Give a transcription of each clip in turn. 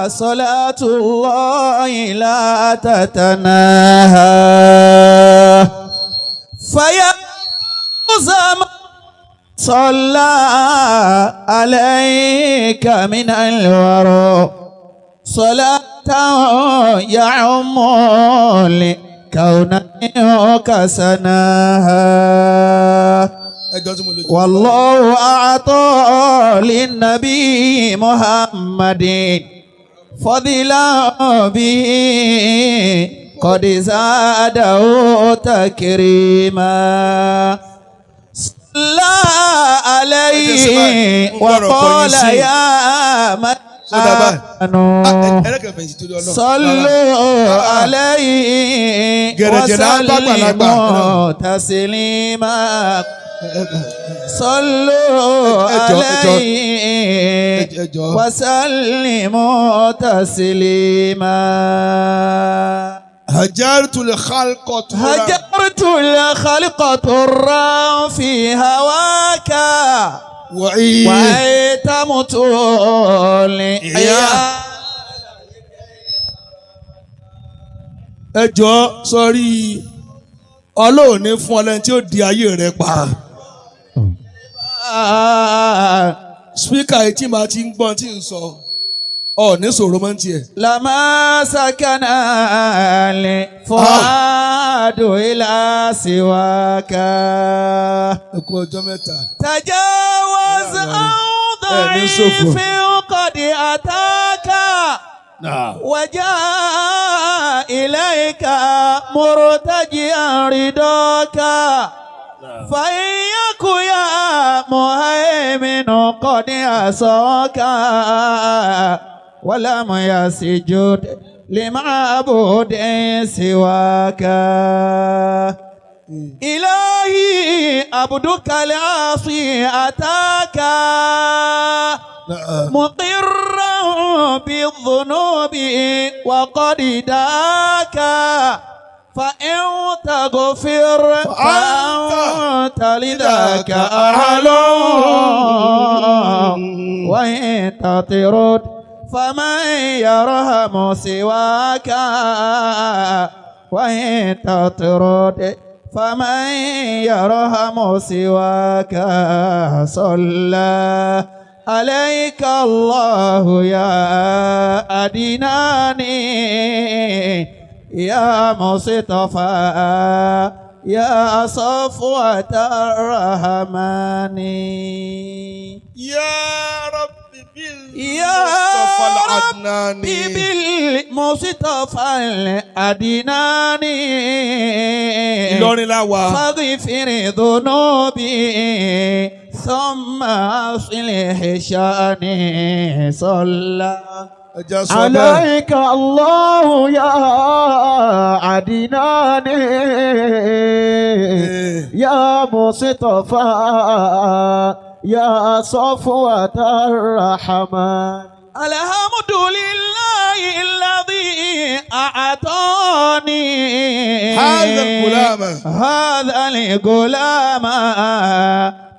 صلاة الله لا تتناهى فيا زمان صلى عليك من الورى صلاة يعم لكونك سناها Ẹjọ́ tí mo lè jù. والله أعطى للنبي محمد فضلا به قد زاده تكريما صلى عليه وقال يا من آمنوا Ẹlẹ́kẹ̀fẹ̀yìntì torí Ọlọ́run. صلوا عليه Gẹ̀rẹ̀jẹ̀ là ń bá gbàlagbà. وسلموا تسليما صلوا Ẹ jọ̀ọ́, ẹ jọ̀ọ́. عليه Ẹ jọ̀ọ́. وسلموا تسليما هجرت الخلق طرا هجرت الخلق طرا في هواك وعي وأيتمت لعيالك. Ẹ jọ̀ọ́ sọrí Ọlọ́run ní fún ọlẹ́ni tí ó di ayé rẹ pa. Spíkà yìí tí màá ti ń gbọ́n tí ń sọ ọ ní sọ̀rọ̀ mọ́ tiẹ̀. لما سكن الفؤاد إلى سواك Ẹ kú ọjọ́ mẹ́ta. تجاوز عن Eh, ní ṣòfò. ضعيف قد أتاك وجاء إليك مرتجيا رضاك فإن يك يا مهيمن قد عصاك ولم يسجد لمعبود سواك إلهي عبدك العاصي أتاك مقرا بالذنوب وقد داك فإن تغفر فأنت لذاك أهل وإن تطرد فمن يرحم سواك وإن تطرد فمن يرحم سواك صلى عليك الله يا أدناني يا مصطفى يا صفوة الرحمن. يا رب يا بالمصطفى العدناني بالمصطفى الأدناني Ìlọrin la wà. فاغفر ذنوبي ثم أصلح شأني صلى Ẹ jẹ́ sọ bẹ́ẹ̀. عليك الله يا عدنان يا مصطفى يا صفوة الرحمن. الحمد لله الذي أعطاني هذا الغلام. هذا الغلام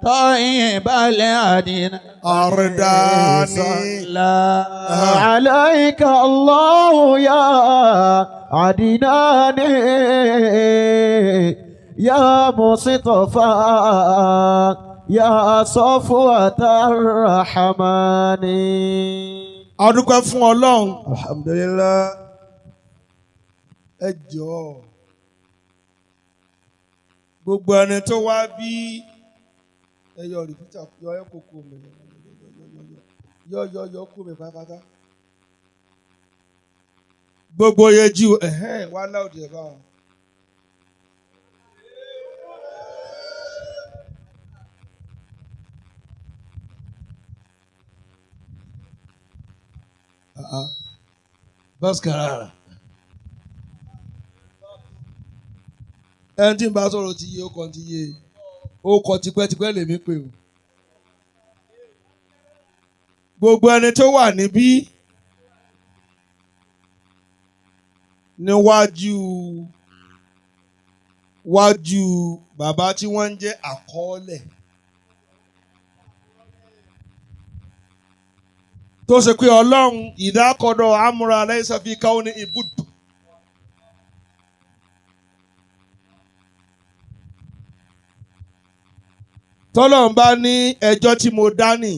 طيب العدين أرداني. صلى عليك الله يا عدنان يا مصطفى يا صفوة الرحمن. A dúpẹ́ fún Ọlọ́run. Alhamdulillah. Ẹ jọ̀ọ́ gbogbo ẹni tó wá bí ẹ yọ rìpítà yọ ẹ kókó mi yọ yọ yọ kó mi pátápátá. Gbogbo yejú ẹ̀hẹ́n wá láòdì ẹ̀ báwọn. Bọ́sìkàrà. Ẹni tí ń bá sọ̀rọ̀ ti yé ó kàn ti yé ó kọ tipẹ́tipẹ́ lèmi pé o. Gbogbo ẹni tó wà níbí níwájú wájú bàbá tí wọ́n ń jẹ́ àkọọ́lẹ̀. Tó ṣe pé Ọlọ́run ìdákọ̀dọ̀ amúra aláìsàn fi káwọn ní ibùdó. Tọ́lọ́run bá ní ẹjọ́ tí mo dá nì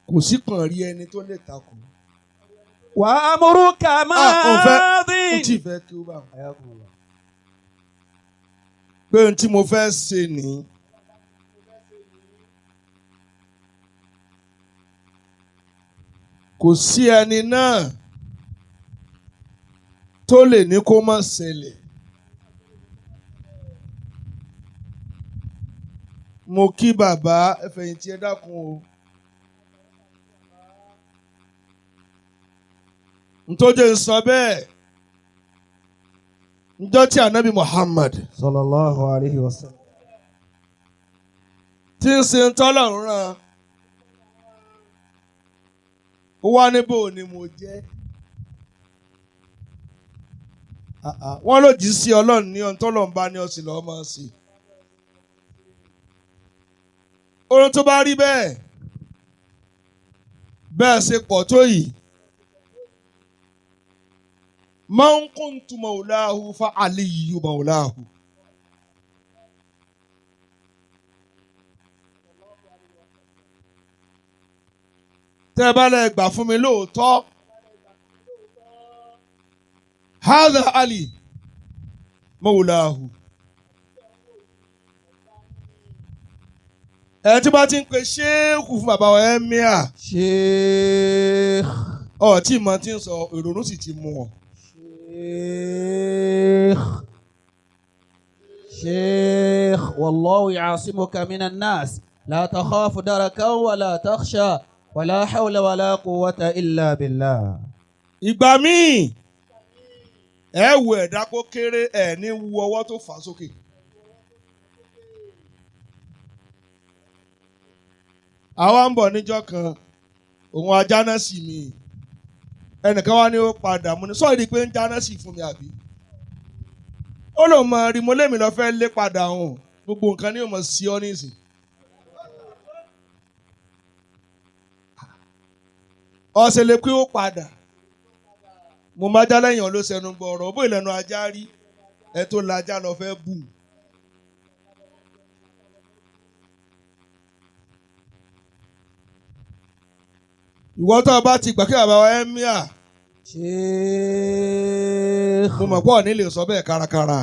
kò sí kàn rí ẹni tó lè takò. وأمرك Ah, ماض Mo tí ì fẹ́ kí ó bá wọn. Pé ohun tí mo fẹ́ ṣe nìyí. Kò sí ẹni náà tó lè ní kó má ṣẹlẹ̀. Mo kí bàbá ẹfẹ̀yìntì ẹ dákun o. Ntọ́jú ń sọ bẹ́ẹ̀ njọ́ tí anabi Muhammad sallallahu alayhi wa sallam. tí ń sin tọ́lọ́run rán ó wá níbo ni mo jẹ́ wọ́n ló jí sí ọlọ́run ní ọ̀n tọ́lọ́run bá ní ọ̀sìn lọ́ọ́ máa ṣe. Ohun tó bá rí bẹ́ẹ̀ bẹ́ẹ̀ ṣe pọ̀ tó yìí man kuntu maulahu fa aliyu maulahu. Tẹ́ ẹ bá lẹ gbà fún mi lóòótọ́ hadha ali maulahu. Ẹ tí bá ti ń pe ṣéèkù fún bàbá wa ẹ́míà Sheikh. ọ̀ tí ìmọ̀ ti ń sọ ìrònú sì ti mú wọn. Sheikh. Sheikh. Wallahu ya'asimuka minan nas. La takhafu darakan wa la takhsha. Wa la hawla wa la quwwata illa billah. Ìgbà míì ẹ wo ẹ̀dá kó kéré ẹ̀ ní wu ọwọ́ tó fà á sókè. Àwa ń bọ̀ níjọ́ kan òun ajá náà sì mi ẹnìkan wá ní ó padà mo ní sọ́ọ́ ìdí pé ń jáná sí fún mi àbí. Ó lóun mọ rí mo lémi lọ fẹ́ lé padà òun gbogbo nǹkan ní òun sí ọ nísìn. Ọ̀sẹ̀ lè pé ó padà mo máa já lẹ́yìn ọ̀ ló sẹnu gbọ̀rọ̀ bó ìlẹ́nu ajá rí ẹ tó lajá lọ fẹ́ bù. Ìwọ tó o bá ti gbà kí bàbá wa ẹ́míà Sheikh. mo mọ̀ pé ọ̀ ní lè sọ bẹ́ẹ̀ kárakára.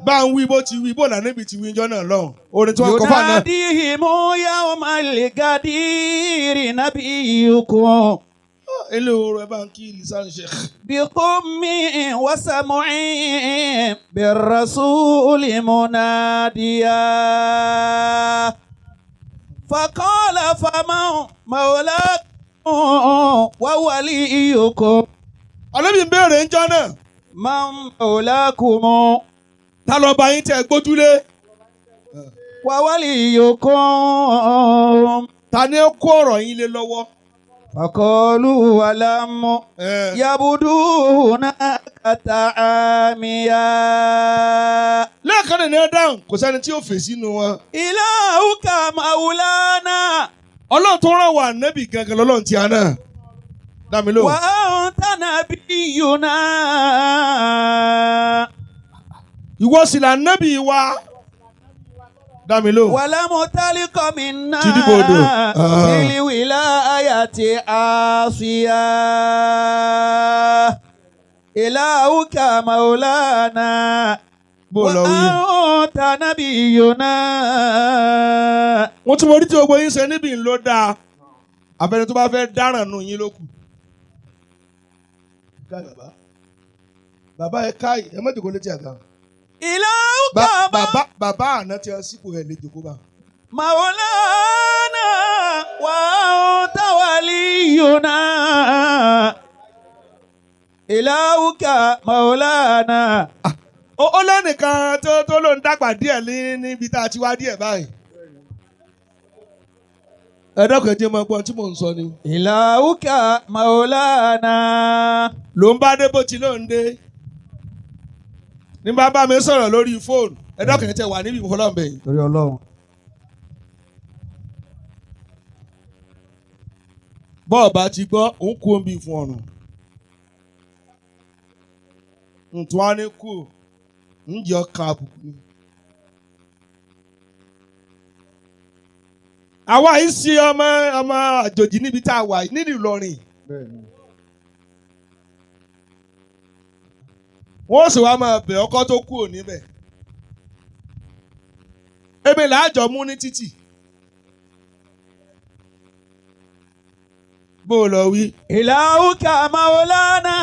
Bá ń wí bó ti wí bó là níbi ti wí ijọ́ náà lọ́hùn orin tí wọ́n kọ́ fà náà. Yunadihim yawmal gadiri nabiyyukum. Ilé oorun ẹ bá ń kí lisan sheikh. بقم وسمع بالرسول مناديا فقال فمن مولاكم ووليكم Ànábì ń béèrè ń jọ́ náà من مولاكم ta ló bá yín tẹ́ ẹ gbójúlé ووليكم ta ni ó kó ọ̀rọ̀ yín lé lọ́wọ́. فقالوا ولم يبدو هناك تعاميا Lẹ́ẹ̀kan náà ní ẹ dáhùn kò sẹ́ni tí ó fèsì nínú wọn. إلهك مولانا Ọlọ́run tó rán wa ànábì gangan lọ́lọ́run ti àná. Dá mi lóhùn. وأنت نبينا Ìwọ sì là ànábì wa. Dá mi lóhùn. ولم تلق منا Chidibodo. في الولاية عاصيا إلهك مولانا Bó o lọ wí. وأنت نبينا Wọ́n tún mo rí tí gbogbo yín ṣe níbi ń ló dáa. Àfẹni tó bá fẹ́ dáràn nù yín ló kù. Ká bàbá. Bàbá ẹ ká ẹ má jòkó létí àga. إلهك Bàbá bàbá àná ti ọ sípò ẹ̀ lè jòkó bá. مولانا وأنت ولينا إلهك مولانا Ó lẹ́nìkan tó ló ń dàgbà díẹ̀ ní níbi tá a ti wá díẹ̀ báyìí. Ẹ dákun ẹ jẹ́ máa gbọ́ ohun tí mò ń sọ ni. إلهك مولانا Ló ń bá dé bó ti ló ń dé. Ní bá bá mi sọ̀rọ̀ lórí fóònù. Ẹ dákun tẹ wà níbi ìfọlọ́ǹbẹ̀ yìí. Torí Ọlọ́run. Bọ́ọ̀ bá ti gbọ́, òun kú omi fún ọ̀run. Ntọ́ á ní kú, ń jẹ́ ọkàn àbùkù ni. Àwa yìí ṣe ọmọ ọmọ àjòjì níbi tá a wà yìí, nílùú Ìlọrin. Bẹ́ẹ̀ni. Wọ́n sì wá máa bẹ̀ ọkọ tó kú òní bẹ̀. Èmi làájọ mú ní títì. Bó o lọ wí. إلهك مولانا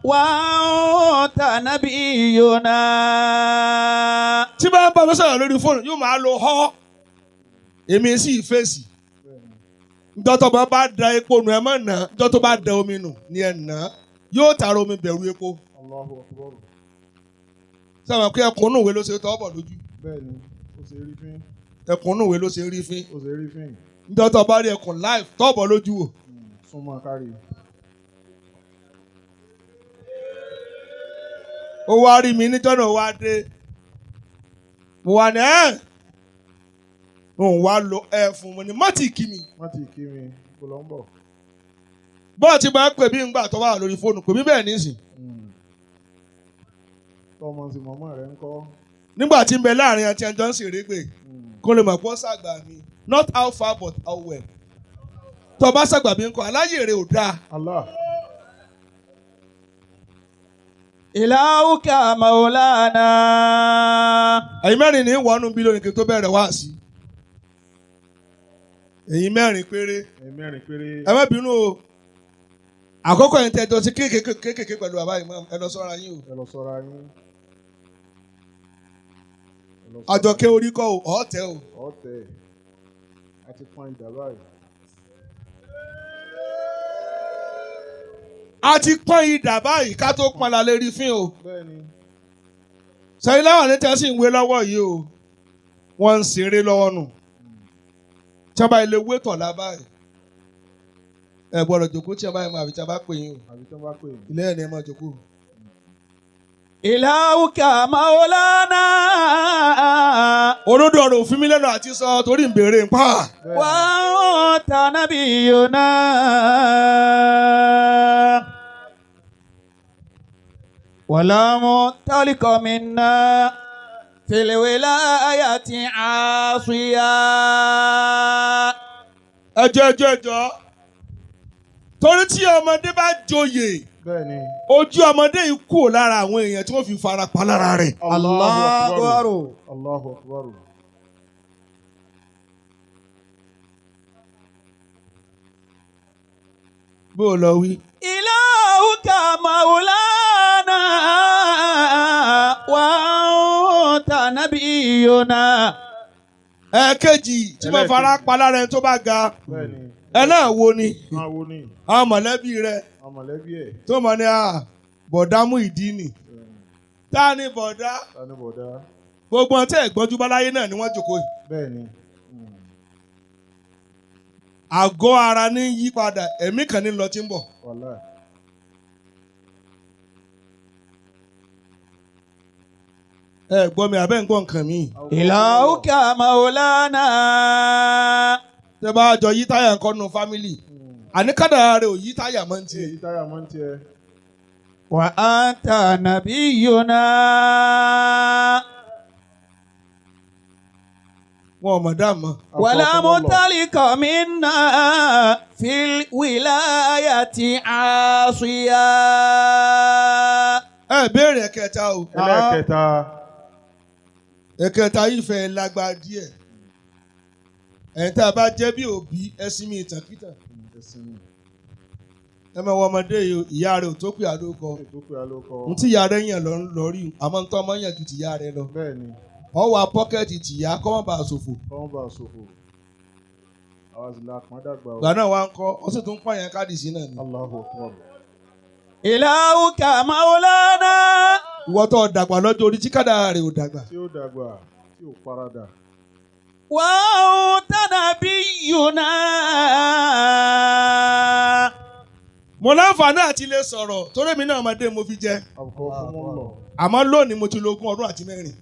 وأنت نبينا. Tí bá ń bá mi sọ̀rọ̀ lórí fóònù yóò máa lo họ́. Èmi sì fèsì. Njọ́ tó bá da epo nù ẹ mọ̀ nà. Njọ́ tó bá da omi nù ni ẹ nà. Yóò tààrà omi bẹ̀rù epo. Allahu Akbar. Sọ̀rọ̀ pé ẹkùn nùwé ló ṣe tọ́ bọ̀ lójú. Bẹ́ẹ̀ni, ó ṣe rí fín. Ẹkùn nùwé ló ṣe rí fín. Ó ṣe rí fín. Njọ́ tó bá rí ẹkùn live tọ́ bọ̀ lójú wò. Súnmọ́ kárí. Ó wá rí mi níjọ́ náà wá dé. Mo wà ní ẹ́. Òun wá lo ẹ fún mi ní mọ́tì kí mi. Wọ́n ti kí mi, kó lọ ń bọ̀. Bọ́ọ̀ ti máa ń pè mí ńgbà tó wà lórí fóònù pè mí bẹ́ẹ̀ nísìn. Tọmọ sí mọ́mọ́ rẹ̀ ń kọ́. Nígbà tí ń bẹ láàrin àti ẹjọ́ ń ṣèrè gbè kó lè mọ̀ pé ó ṣàgbà mi not how far but how well. Tó bá ṣàgbà mi ńkọ́ aláyè rẹ̀ ò dáa. Allah. إلهك مولانا. Ẹ̀yin mẹ́rin ní wọnú bí lónìí kí n tó bẹ̀rẹ̀ wá sí. Ẹ̀yin mẹ́rin péré. Ẹ̀yin mẹ́rin péré. Ẹ má bínú o. Àkọ́kọ́ yẹn tẹ́jọ́ sí kéékèèké pẹ̀lú bàbá yìí ẹ lọ sọ́ra yín o. Ẹ lọ sọ́ra yín. Àjọkẹ́ orí kọ́ o, ọ̀ọ́tẹ̀ o. Ọ̀tẹ̀. A ti pọ́n idà báyìí. A ti pọ́n idà báyìí ká tó pọ́n la lè rí fín o. Bẹ́ẹ̀ni. Sẹ́yìn láwọn ní tẹ́sí ìwé lọ́wọ́ yìí o. Wọ́n ń ṣeré lọ́wọ́ nù. Tí wọ́n bá ilé wé tọ̀lá báyìí. Ẹ gbọ́dọ̀ jòkó tí wọ́n bá yẹn mọ àbí tí wọ́n bá pè yín o. Àbí tí wọ́n bá pè yín. Ilé ẹ̀ ni ẹ máa jòkó. إلهك مولانا. Olódò ọ̀rọ̀ òfin mi lẹ́nu àti sọ torí ń béèrè ń pa. Bẹ́ẹ̀ni. وأنت نبينا. ولم تلق منا في الولاية عاصيا. Ẹjọ́ ẹjọ́ ẹjọ́. Torí tí ọmọdé bá joyè, Bẹ́ẹ̀ni. ojú ọmọdé yìí kúrò lára àwọn èèyàn tí wọ́n fi fara pa lára rẹ̀. Allahu Akbar. Allahu Akbar. Bó o lọ wí. إلهك مولانا وأنت نبينا. Ẹ̀ẹ̀kejì tí wọ́n fara pa lára ẹni tó bá ga Bẹ́ẹ̀ni. ẹ náà wo ni Máa wo ni àwọn mọ̀lẹ́bí rẹ̀ àwọn mọ̀lẹ́bí ẹ̀. tó mọ̀ ní à bọ̀dá mú ìdí nì. Tá a ní bọ̀dá Ta ni bọ̀dá? gbogbo ọtí ẹ̀gbọ́njú báláyé náà ni wọ́n jókòó yìí. Bẹ́ẹ̀ni. Àgọ́ ara ní yí padà ẹ̀mí kan ní lọ tí ń bọ̀. Wàláì. Ẹ gbọ́ mi àbẹ́ ń gbọ́ nǹkan mi. إلهك مولانا. Tẹ bá jọ yí táyà nǹkan nù fámìlì. Àní kádàrá rẹ̀ ò yí táyà mọ́ ní Tí tiẹ̀. èyí táyà mọ́ ń tiẹ̀. وأنت نبينا. Wọn ò mọ̀ dá mọ́. ولم تلق منا في الولاية عاصيا. Ẹ béèrè ẹ̀kẹta o. Ẹlẹ́ẹ̀kẹta. Ẹ̀kẹta yìí fẹ́ lágbára díẹ̀. Ẹ̀yin tá a bá jẹ́ bí òbí ẹ sinmi ìtàkìtàn. Ẹ̀sìn mi. Ẹ máa wọ ọmọdé yìí o, ìyá rẹ̀ ò tó pè àdókọ. Ètò pé alókọ. Ohun tí ìyá rẹ̀ yàn lọ rí o, àmọ́ ntọ́ ọmọ yàn ju tìyá rẹ̀ lọ. Bẹ́ẹ̀ni. Ọ wà pọ́kẹ́tì tìyá kọ́ mọ́ bá a ṣòfò. Kọ́n bá a ṣòfò. Àwa sì la pọ́n dàgbà o. Ìgbà náà wá ń kọ́, ó sì tún pààyàn káàdì sí náà ni. Allahu Akbar. إلهك مولانا. Ìwọ tó dàgbà lọ́jọ́ orí tí kádàrá rẹ̀ ò dàgbà. Tí ó dàgbà, tí ò paradà. وأنت نبينا. Mo láǹfààní àti lè sọ̀rọ̀ torí èmi náà ọmọdé mo fi jẹ. Àbùkọ́ fún mọ́ lọ. Àmọ́ lónìí mo ti lo 24.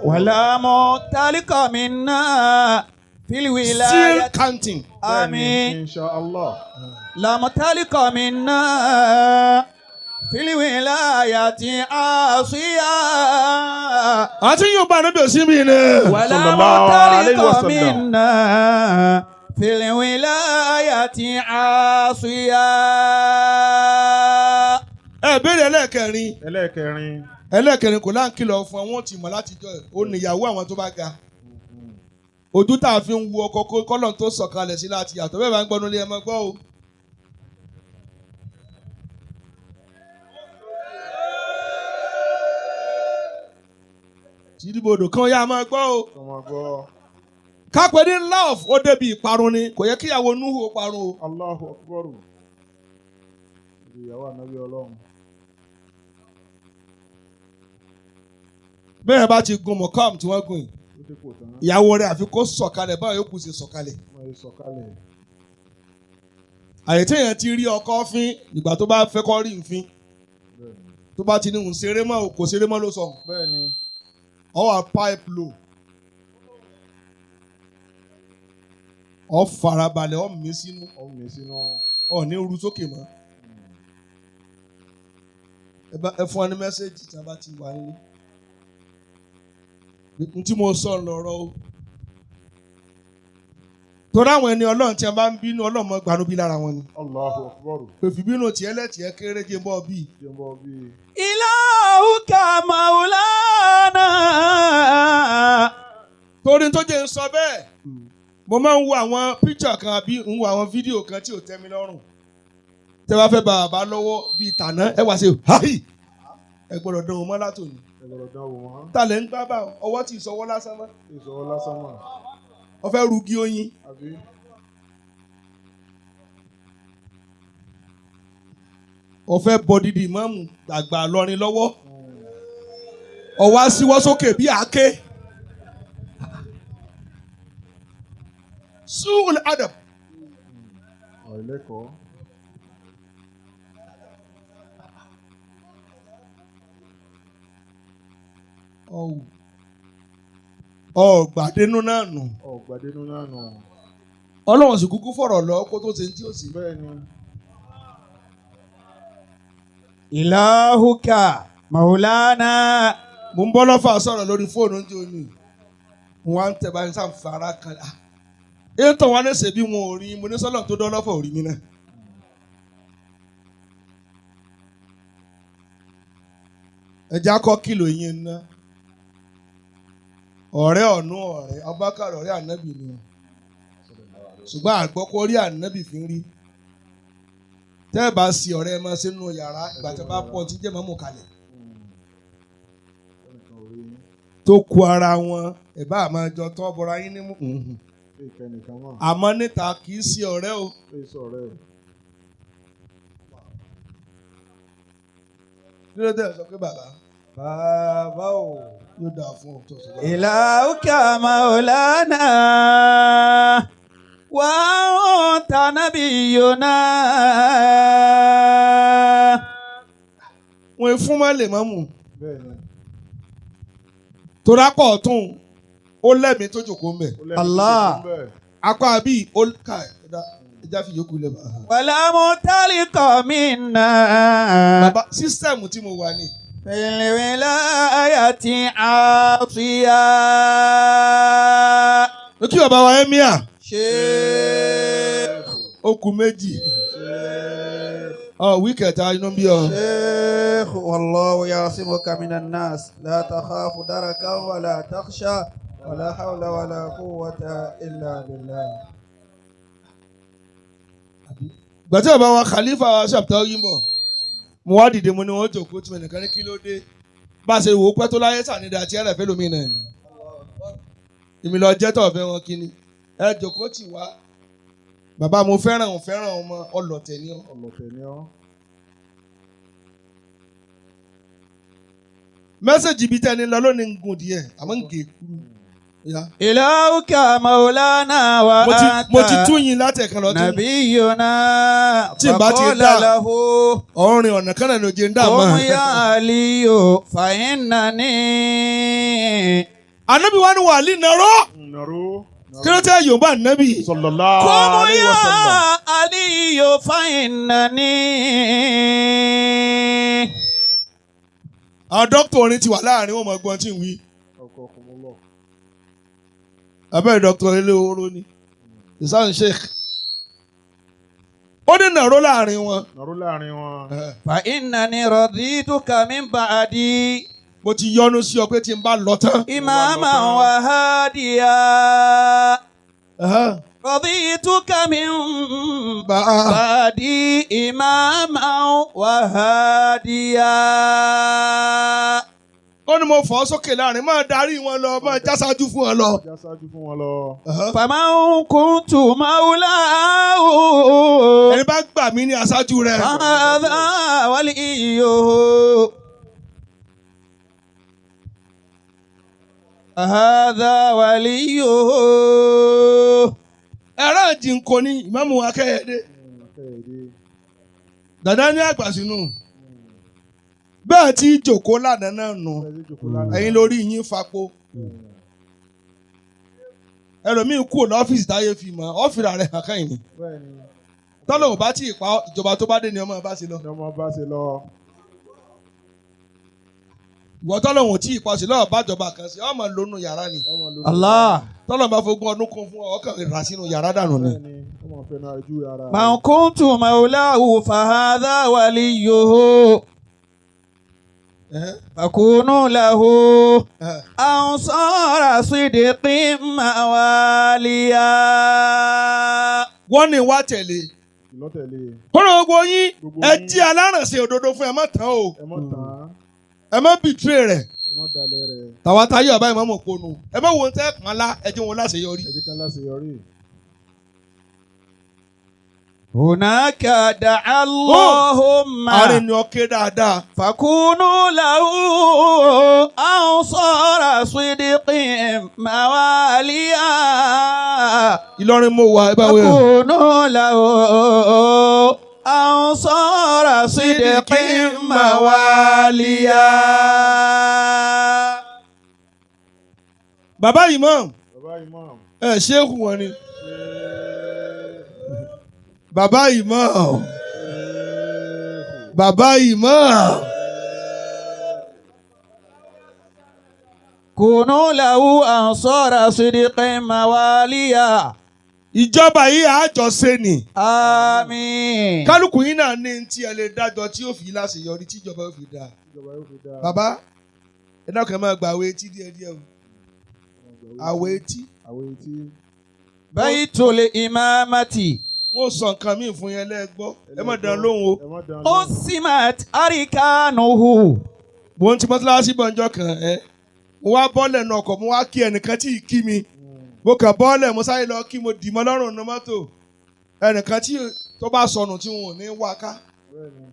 Wala mutalika minna fil wilayati. Still counting. Àmín. Inshallah. La mutalika minna fil wilayati asiya. Àti yóò bá ànábì òsín mi ni. Wala mutalika minna fil wilayati asiya. Ẹ béèrè ẹlẹ́ẹ̀kẹrin. Ẹlẹ́ẹ̀kẹrin. Ẹlẹ́ẹ̀kẹrin kò láǹkìlọ̀ fún àwọn tí mọ̀ láti jọ ẹ̀ ó níyàwó àwọn tó bá ga. Ojú tá a fi ń wo ọkọ kọ́lọ̀ tó sọ̀kalẹ̀ sí láti yàtọ̀ bẹ́ẹ̀ bá ń gbọ́nú ilé ẹ máa gbọ́ o. Tìdíbodò kan yá máa gbọ́ o. Kápẹ́ ní love ó débi ìparun ni kò yẹ kíyàwó Núhù ó parun o. Allahu Akbar. Ìyàwó ànábì Ọlọ́run. Bẹ́ẹ̀ bá ti gun mọ̀kàm tí wọ́n gùn yìí. Ìyàwó rẹ̀ àfi kó sọ̀kalẹ̀ báwo yóò kù sí sọ̀kalẹ̀. Àyè téèyàn ti rí ọkọ fín ìgbà tó bá fẹ́ kọ́ rí nfín. Tó bá ti ní ń ṣeré mọ́ kò ṣeré mọ́ ló sọ. Ọ wà pipe low. Ọ farabalẹ̀ ọ mí sínú. Ọ ní ru sókè mọ́. Ẹ fún wa ní mẹ́sẹ̀gì tí a bá ti wà nílé. N tí mo sọ lọ́rọ̀ o. Torí àwọn ẹni Ọlọ́run tí a bá ń bínú Ọlọ́run mọ́ gbanú bí lára wọn ni. Allahu Akbar. Pèfì bínú tiẹ̀ lẹ́tiẹ̀ kéré jẹ́ bọ́ bí. Ilahuka maulana. Torí tó jẹ́ ń sọ bẹ́ẹ̀, mo máa ń wo àwọn píkṣọ̀ kan àbí ń wo àwọn fídíò kan tí ò tẹ́ mi lọ́rùn. Tẹ́ bá fẹ́ bá bàbá lọ́wọ́ bíi tàná ẹ wá sí háì. Ẹ gbọ́dọ̀ dán o mọ́ látòní. Ta lè ń gbá bá ọwọ́ tí ìsọwọ́ lásán mọ́. Ìsọwọ́ lásán mọ́. Ó fẹ́ rugi oyin. Ó fẹ́ bọ dídì ìmáàmù àgbà lọrin lọ́wọ́. Ọwọ́ á síwọ́ sókè bí àáké. Su'ul adab. Àìlẹ́kọ̀ọ́. Ọ̀gbàdénú náà nù. Ọ̀gbàdénú náà nù. Ọlọ́run sì kúkú fọ̀rọ̀ lọ kó tó ṣe tí ó sì. Bẹ́ẹ̀ni. Ilahuka maulana. Mo ń bọ́ lọ́fà sọ̀rọ̀ lórí fóònù ní òní. Mo wá ń tẹ̀ báyìí sáà fara kan. Ètò wa ní ṣèbí wọn ò rí mo ní sọ́lọ̀ tó dán lọ́fà ò rí mi náà. Ẹja kọ́ kìlò yín ná. Ọ̀rẹ́ ọ̀nú ọ̀rẹ́ Abubakar ọ̀rẹ́ ànábì ni o. Ṣùgbọ́n àgbọ́kọ́ rí ànábì fi ń rí. Tẹ́ ẹ bá sí ọ̀rẹ́ ẹ máa ṣe nínú yàrá ìgbà tí a bá pọ̀ tí jẹ́ mọ́mú kalẹ̀. Tó ku ara wọn ẹ̀ bá máa jọ tọ́ bọra yín nímú. Àmọ́ níta kì í ṣe ọ̀rẹ́ o. Kí ló dé sọ pé bàbá? Bàbá o. Yóò dáa fún ọ tó sọ. Ilahuka maulana wa anta nabiyuna. Wọ́n fún má lè mọ́mù. Torí apá ọ̀tún ó lẹ́mìí tó jòkó ń bẹ̀. Allah. Akọ àbí ó ká ẹja fi yòókù lẹ̀ bá. Wala mutalika minna. Bàbá sísítẹ̀mù tí mo wà ní. Fil wilayati asiya. Lókè bàbá wa Emir. Sheikh. Ó kù méjì. Ọ wíkẹ̀ta inú bí ọ. Sheikh wallahu yasimuka minan nas la takhafu darakan wala takhsha wala hawla wala quwwata illa billah. Gbàtí bàbá wa Khalifa wa ṣàpútà yín bọ̀. Mo wá dìde mo ní wọ́n jòkó tí mo nìkan ní kí ló dé. Bá a ṣe wò ó pẹ́ tó láyé sànídà àti ẹ̀rẹ̀ fẹ́ lómi náà ni. Èmi lọ jẹ́ tọ̀ fẹ́ wọn kí ni. Ẹ jòkó tì wá. Bàbá mo fẹ́ràn òun fẹ́ràn ọmọ ọlọ̀tẹ̀ ni ọ́. Ọlọ̀tẹ̀ ni ọ́. Mẹ́sẹ̀gì bíi tẹ́ni lọ lónìí ń gùn díẹ̀ àmọ́ ń gé kúrú. Ya. إلهك مولانا Mo ti mo ti وأنت tún yín látẹ̀kan lọ tún. نبينا Tí n bá ti فقال dá. له Ọ̀rìn ọ̀nà kan náà ló jẹ́ ń dà قم mọ́. يا علي فإنني Ànábì wa ni wàlí nàró. Nàró. Kí ló tẹ́ Yorùbá ànábì? Sallallahu قم alaihi يا wasallam. علي فإنني Àwọn dókítà orin ti wà láàrin wọn mọ̀ gbọ́n tí ń wí. Ọkọ̀ọ̀kọ̀mọlọ. Abẹ́rẹ́ dókítà ilé oró ni. Ìsáhùn Sheikh. Ó ní nàró láàrin wọn. Nàró láàrin wọn. فإنني رضيتك من بعدي Mo ti yọ́nú sí ọ pé tí n bá lọ tán. إماما وهاديا رضيتك من Bá a. بعدي إماما وهاديا Ó ní mo fọ́ sókè láàrin máa darí wọn lọ máa jásájú fún wọn lọ. Já ṣáájú fún wọn lọ. فمن كنت مولاه Ẹni bá gbà mí ní aṣáájú rẹ̀. فهذا وليه هذا وليه Ẹ̀rọ ìjìnkò ni ìmáàmù Akẹ́yẹdé. Akẹ́yẹdé. Dàdá ní àgbà sínú. Bẹ́ẹ̀ tí jòkó lánàá náà nù. Bẹ́ẹ̀ ti jòkó lánàá. Ẹ̀yin lórí yín fapò. Ẹlòmíín kúrò lọ́fíìsì táyé fi mọ̀ ọ́fìrà rẹ̀ hàn kẹ́yìn ni. Bẹ́ẹ̀ ni. Tọ́lọ̀ ò bá tí ì pa ìjọba tó bá dé ni ọmọ bá ṣe lọ. Ní ọmọ bá ṣe lọ. Ìwọ tọ́lọ̀ ò tí ì pa sí lọ́wọ́ bájọba kan sí ọmọ lónú yàrá ni. Ọmọ lónìí. الله Tọ́lọ̀ bá fogún ọdún kún fún ọ ọkàn rà sínú yàrá dànù ni. Bẹ́ẹ̀ ni. Ọmọ fẹnu àjú ara. من كنت مولاه فهذا وليه فكونوا له أنصار صدق مواليا Wọ́n ní wá tẹ̀lé. Ìlọ́tẹ̀lé. Kọ́nà gbogbo yín Gbogbo ẹ yín. jí alárànṣe òdodo fún ẹ má tán o. Ẹ mọ̀ tán. Ẹ má bìtírè rẹ̀. Ẹ mọ̀ dalẹ̀ rẹ̀. Tàwa táyé ọba ìmọ̀mọ̀ ponu. Ẹ má wo tẹ́ pọ́n lá ẹ jẹ́ wọn láṣeyọrí. Ẹ jẹ́ ká láṣeyọrí. هناك دعا اللهم Àárín ni ọkẹ́ dáadáa. فكونوا له أنصار صدق مواليا Ìlọrin mo wà ẹ bá wẹ̀. فكونوا له أنصار صدق مواليا Bàbá imam Bàbá Imam. ẹ ṣéèkù wọn ni. Bàbá imam. Bàbá imam. كونوا له أنصار صدق مواليا Ìjọba yìí àjọṣe ni. آمين Kálukú yín náà ní tí ẹ lè dájọ́ tí yóò fi láṣeyọrí tí ìjọba yóò fi dáa. Ìjọba yóò fi dáa. Bàbá ẹ dákun ẹ máa gba àwẹ̀ etí díẹ̀ díẹ̀ o. Àwẹ̀ etí. Àwẹ̀ etí. بيت الإمامة Wọ́n sọ nǹkan míì fún yẹn lẹ́gbọ́. Ẹ má dán lóhùn o. Ẹ mọ̀ dán lóhùn. قسمت أركانه Mo ń ti mọ́tíláṣí bọ̀njọ́ kan ẹ́. Mo wá bọ́ọ̀lẹ̀ nu ọkọ̀ mo wá kí ẹnìkan tí ì kí mi. Mo kàn bọ́ọ̀lẹ̀ mo sáré lọ kí mo dì mọ́ lọ́rùn nu mọ́tò. Ẹnìkan tí tó bá sọnù tí wọn ò ní wá ká. Bẹ́ẹ̀ ni.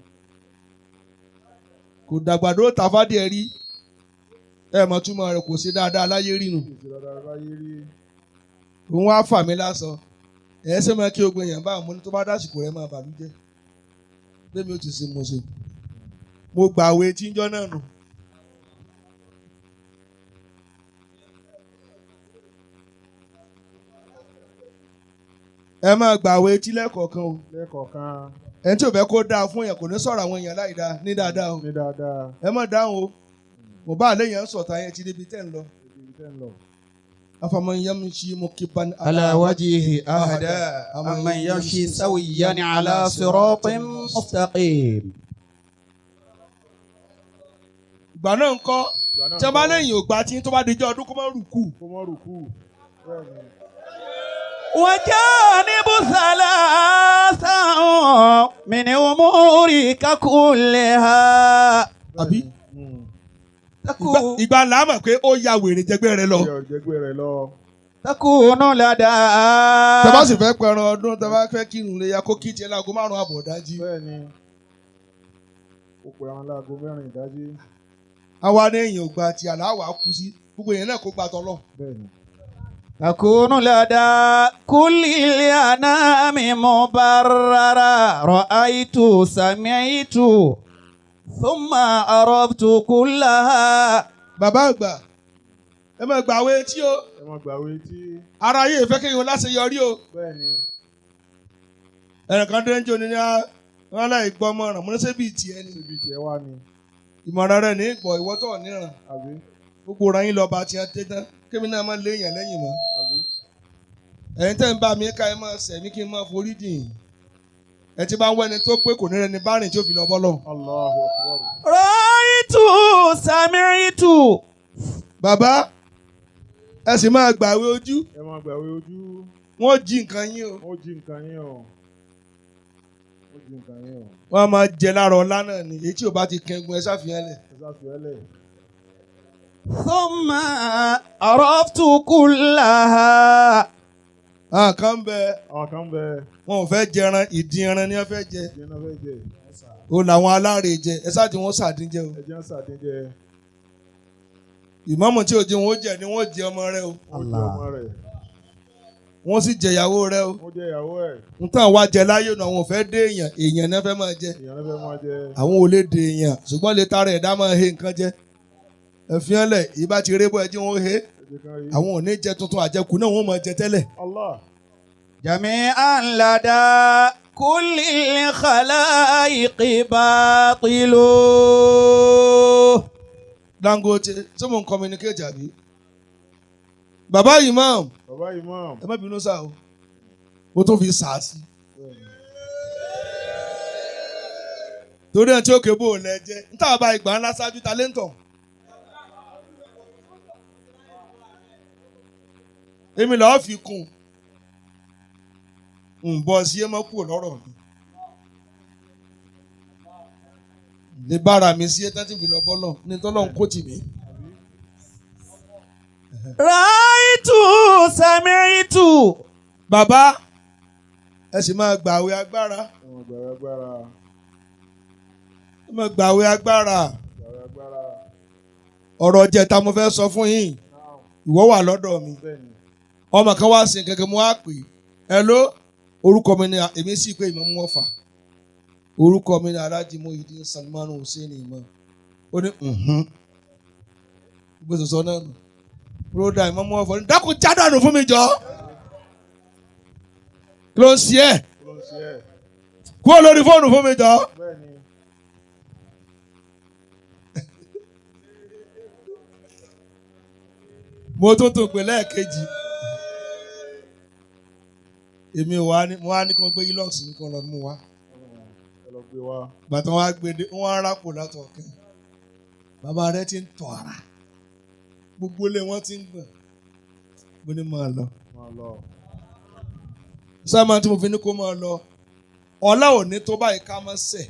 Kò dàgbàdo tàfádìẹ rí. Ẹ mọ̀ túmọ̀ rẹ̀ kò sí dáadáa láyé rí nu. Kì í ṣe dáadáa láyé rí. Òun wá fà mí lásán. Ẹ ṣe máa kí ogun èèyàn bá àwọn tó bá dásìkò rẹ máa bàlújẹ́. Bẹ́ẹ̀ni ó ti ṣe mo ṣe. Mo gbà àwẹ̀ etí ńjọ́ náà nù. Ẹ máa gbà àwẹ̀ etí lẹ́ẹ̀kọ̀ọ̀kan o. Lẹ́ẹ̀kọ̀ọ̀kan. Ẹni tí ò fẹ́ kó dáa fún èèyàn kò ní sọ̀rọ̀ àwọn èèyàn láì dáa ní dáadáa o. Ní dáadáa. Ẹ má dáhùn o. Mo bá àlẹ́ yẹn sọ̀tà yẹn ti débi tẹ́ ń lọ. Ibi tẹ́ ń lọ. Afaman yamshi mukiban على وجهه أهدى أمن يمشي سويا على صراط مستقيم Ìgbà náà ń kọ́ Ìgbà náà tí a bá kọ́, lẹ́yìn ògbà tí tó bá dijọ́ ọdún kó má rùkú. Kó mọ́ rùkú. Bẹ́ẹ̀ ni. وجانب ثلاثا من أمورك كلها Àbí? Mm. تكون, Ìgbà là á mọ̀ pé ó ya wèrè jẹgbẹ́ rẹ lọ. Ó yẹ ọ̀jẹ̀gbẹ́ rẹ̀ lọ. تكون لدى Tẹ bá sì fẹ́ pẹran ọdún tẹ bá fẹ́ kírun lè ya kó kí tiẹ̀ láago márùn-ún àbọ̀ dájí. Bẹ́ẹ̀ ni. Ó pe àwọn láago mẹ́rin ìdájí. Àwa ní èèyàn ògbà tí àláwà kú sí gbogbo èèyàn náà kó gba tọ́lọ̀. Bẹ́ẹ̀ ni. تكون لدى كل الأنام مبررة رأيت سمعت ثم عرفت كلها Bàbá àgbà, ẹ máa gbà àwọn etí o. Ẹ máa gbàwé tí. Ara yìí fẹ́ kéèyàn láṣeyọrí o. Bẹ́ẹ̀ ni. Ẹnìkan dé ń jó ni ní wọn láì gbọ́ mọ̀ràn mo ní ṣé bíi tiẹ̀ ni. Síbi tiẹ̀ wá ni. Ìmọ̀ràn rẹ̀ ní ìgbọ̀ ìwọ́ tó níran. Àbí? Gbogbo ra yín lọ́ba tiẹ̀ tẹ́ tán kémi náà máa lé èèyàn lẹ́yìn mọ́. Àbí? Ẹ̀yin tẹ́ ń bá mi ká ẹ máa sẹ̀ mí kí n máa forí dì yín. Ẹ ti bá ń wẹ́ni tó pé kò ní rẹni bá rìn tí ó fi lọ bọ́lọ̀. Allahu Akbar. رأيت سمعت Bàbá, ẹ sì máa gbàwé ojú. Ẹ máa gbàwé ojú. Wọ́n jí nǹkan yín o. Wọ́n jí nǹkan yín o. Wọ́n jí nǹkan yín o. Wọ́n á máa jẹ lára ọlá náà ni. Èyí tí ò bá ti kẹ́gun ẹ sáfihàn lẹ̀. Ẹ sáfihàn lẹ̀. ثم عرفت كلها Àwọn kan ń bẹ, Àwọn kan ń bẹ. wọn ò fẹ́ jẹran, ìdin ẹran ni wọ́n fẹ́ jẹ. Ìdin náà fẹ́ jẹ. O làwọn aláàrẹ̀ jẹ, ẹ sáà tí wọ́n sàdín jẹ o. Ẹ jẹ́ ń sàdín jẹ. Ìmáàmù tí ò jẹ wọn ó jẹ ni wọ́n jẹ ọmọ rẹ o. Wọ́n jẹ ọmọ rẹ̀. Wọ́n sì jẹ ìyàwó rẹ o. Wọ́n jẹ ìyàwó ẹ̀. N tàn wá jẹ láyé nu, àwọn ò fẹ́ dé èèyàn, èèyàn náà fẹ́ máa jẹ. Èèyàn náà fẹ́ máa jẹ. Àwọn ò lè dé èèyàn, ṣùgbọ́n lè tara ẹ̀dá máa he nǹkan jẹ. Ẹ fi hàn lẹ̀, ìbá ti rébọ̀ ẹ jí wọn ó he. Ẹ jẹ́ kán rí. Àwọn ò ní jẹ tuntun, àjẹkù náà wọ́n máa jẹ tẹ́lẹ̀. Allah. جميعا لدى كل الخلائق باطل Dangote, ṣé mo ń communicate àbí? Bàbá Imam, Bàbá Imam. ẹ má bínú sá o, mo tún fi sà sí. Torí ẹ tí ó kébò lẹ jẹ, n tá a bá ìgbà ńlá ṣáájú ta lẹ́ńtọ̀. Èmi lọ́ọ́ fi kún un. Ń bọ́ sí ẹ mọ́ kúrò lọ́rọ̀ mi. Lè bára mi sí ẹ tán tí fi lọ bọ́lọ̀ ní tọ́lọ́ ń kó tì mí. رأيت سمعت Bàbá, ẹ sì máa gbàwé agbára. Ẹ máa gbàwé agbára. Ẹ máa gbàwé agbára. Gbàwé agbára. Ọ̀rọ̀ jẹta mo fẹ́ sọ fún yín. Ìwọ wà lọ́dọ̀ mi. Bẹ́ẹ̀ ni. Ọmọ kan wá sí kankan mo wá pè é. Hello, orúkọ mi ni èmi sì pé ìmọ̀ mú ọ̀fà. Orúkọ mi ni Alhaji Muhyiddin Salmanu Hussein Imam. Ó ní ǹhún. Gbèsè sọ náà nù. Broda ìmọ̀ mú ọ̀fà. Dákun jádànù fún mi jọ. Kí ló ń ṣe ẹ́? Kí ló ń ṣe ẹ́? Kúrò lórí fóònù fún mi jọ. Bẹ́ẹ̀ ni. Mo tún tún pè lẹ́ẹ̀kejì. Èmi ò wá ní mo wá ní kí wọ́n gbé ilox mi kí wọ́n lọ mú wa. Ẹ lọ gbé wa. Gbàtàn wa gbé dé, wọ́n á rápò látọ̀ kẹ́. Bàbá rẹ ti ń tọ̀ ara. Gbogbo ilé wọn ti ń gbọ̀n. Mo ní máa lọ. Máa lọ. Sáàmà tí mo fi ní kó máa lọ. Ọlá ò ní tó báyìí ká má ṣẹ̀.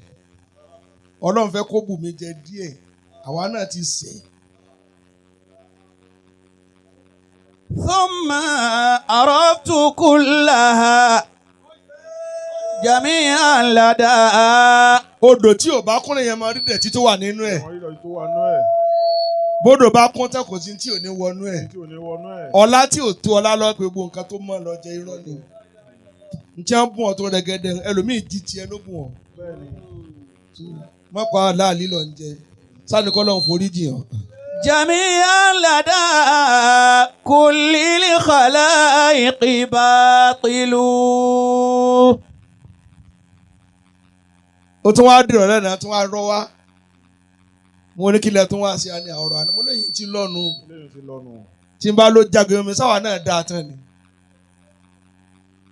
Ọlọ́run fẹ́ kó bù mí jẹ díẹ̀. Àwa náà ti ṣẹ̀. ثم عرفت كلها جميعا لدى Odò tí ò bá kúnlẹ̀ yẹn máa rí dẹ̀tí tó wà nínú ẹ̀. Àwọn ìdọ̀tí tó wà nú ẹ̀. Bódò bá kún tán kò sí tí ò ní wọnú ẹ̀. Tí ò ní wọnú ẹ̀. Ọlá tí ò tó ọlá lọ pé gbogbo nǹkan tó mọ̀ lọ jẹ irọ́ ni. Ntí wọ́n bùn ọ́ tó rẹ̀gẹ̀dẹ̀ ẹlòmíì jí tiẹ̀ ló bùn ọ́. Bẹ́ẹ̀ ni. Mọ́pá aláàlí lọ ń jẹ. Sáni kọ́ lọ́n forí jì hàn. جميعا لدى كل الخلائق باطل Ó tún wá dìrọ̀ lẹ́nu tún wá rọ́ wá. Mo ní kílẹ̀ tún wá sí àní ọ̀rọ̀ àná. Mo lóyún ti lọ́nu. Lẹ́yìn tí lọ́nu. Tí n bá ló jágbe omi sáwà náà dáa tán ni.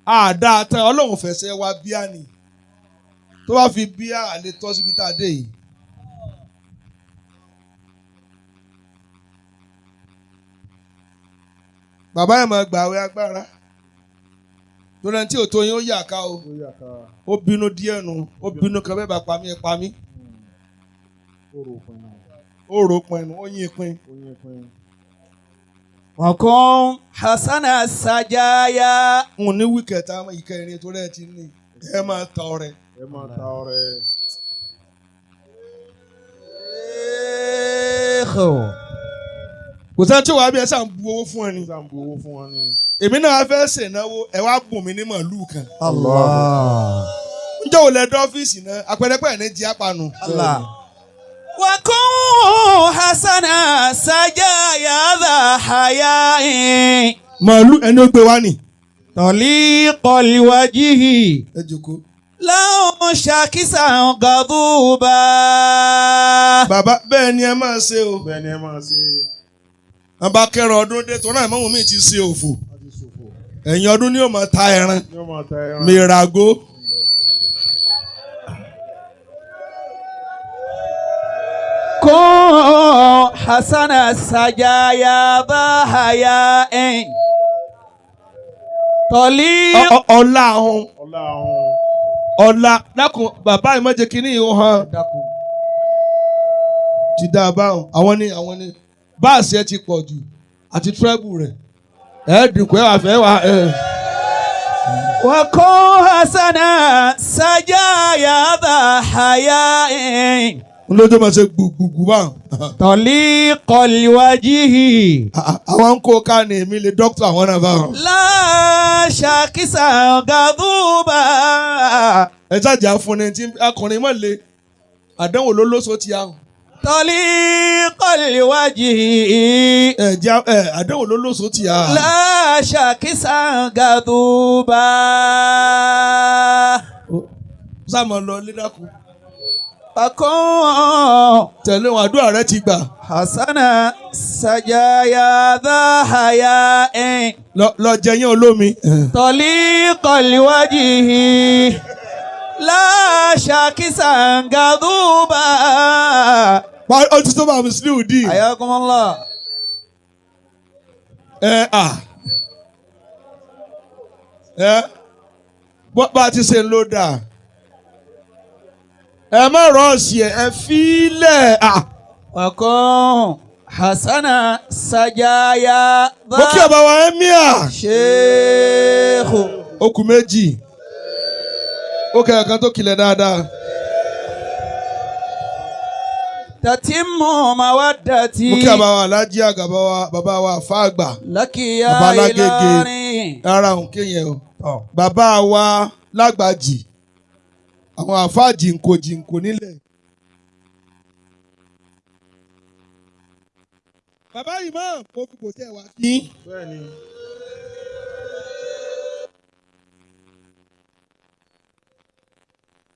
A dáa tán, Ọlọ́run fẹsẹ̀ wá bíá ni. Tó bá fi bíá àlè tọ́ síbi tá a dé yìí. Bàbá yẹn máa gbàwé agbára. Torí ẹni tí ò tó yín ó yà ká o. Ó yà ká. Ó bínú díẹ̀ nu, ó bínú kan bẹ́ẹ̀ bá pa mí ẹ pa mí. Ó rò pinnu. Ó rò pinnu, ó yín pin. Ó yín pin. وكن حسن السجايا N ò ní wíkẹ̀tà ìkẹrin torí ẹ ti ní. Ẹ máa ta ọrẹ. Ẹ máa ta ọrẹ. Kò sẹ́ni tí wàá bí ẹ sàn bu owó fún ẹ ni. Sáà ń bu owó fún wọn ni. Èmi náà fẹ́ ṣènáwó ẹ wá bùn mí ní màlúù kan. Allah. Ǹjẹ́ ò lẹ dé ọ́fíìsì náà àpẹẹrẹ ní jí apanu. Allah. وكن حسنا سجايا ذا حياء Màlúù ẹni ó gbé wá nì. طليق الوجه Ẹ jòkó. لو شاكسا غضوبا Bàbá bẹ́ẹ̀ ni ẹ máa ṣe o. Bẹ́ẹ̀ ni ẹ máa ṣe. Wọ́n bá kẹ́ran ọdún dé tó náà mọ́mú mi ti ṣe òfò. Wọ́n ti ṣòfò. Ẹ̀yìn ọdún ni yóò máa ta ẹran. Ní ó máa ta ẹran. Mìràgó. كن حسنا سجايا ذا حياء طليق Ọlá ahun. Ọlá ahun. Ọlá dákun bàbá ìmọ̀jẹ̀ kínní yìí ó hàn. Ti dá a báwọn. Àwọn ni báàsì ẹ ti pọ̀ jù àti tírẹ́bù rẹ̀. Ẹ dínkù ẹ wà fẹ́ wà ẹ. وكن حسنا سجايا ذا حياء Lójó máa ṣe gbùgbùgbù báwọn. طليق الوجه Àwọn ń kó ká ní èmi lè dókítà àwọn náà báwọn. لا شاكسا غضوبا Ẹ jáde àfúnni tí akọrin mọ̀ le àdánwò ló lóso ti àrùn. طليق الوجه Ẹ jẹ́ ẹ àdánwò ló lóso ti àrùn. لا شاكسا غضوبا Sáà máa lọ lídákun. فكن Tẹ̀lé wọn àdúrà rẹ ti gbà. حسنا سجايا ذا حياء Lọ jẹ yín olómi. طليق الوجه لا شاكسا غضوبا Ó ti tó bá Musiliu dì. حياكم الله Ẹ à. Ẹ bọ́ bá a ti ṣe ń lò dà. Ẹ má rọ̀ọ̀sì ẹ̀ ẹ fílẹ̀ à. وكن حسنا سجايا Mo kí ọba wa Emir. شيخ Ó kù méjì. Ó kẹ́ ẹ̀kan tó kilẹ̀ dáadáa. تتم مودتي Mo kí ọba wa Alhaji àgbà bàbá wa àfa àgbà. لك يا Bàbá Alágége. إلهي Rárá òun kéèyàn o. Bàbá wa lágbàjì. Àwọn àfa jìnkò jìnkò nílẹ̀. Bàbá Imam mo fi kò tẹ̀ wá kí. Bẹ́ẹ̀ ni.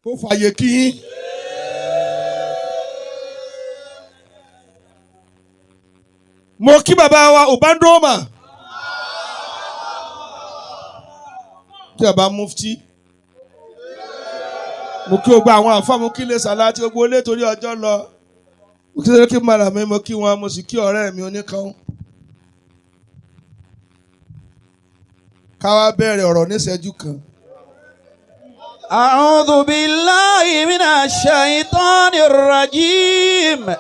Mo fàyè kí yín. Mo kí bàbá wa Obandoma. Kí bàbá Mufti. Mo kí gbogbo àwọn àfa mo kí lè sàlá tí gbogbo ilé torí ọjọ́ lọ. Mo kí sẹ́kí mara mi mo kí wọn mo sì kí ọ̀rẹ́ mi oníkan. Ká wá bẹ̀rẹ̀ ọ̀rọ̀ níṣẹ́jú kan. أعوذ بالله من الشيطان الرجيم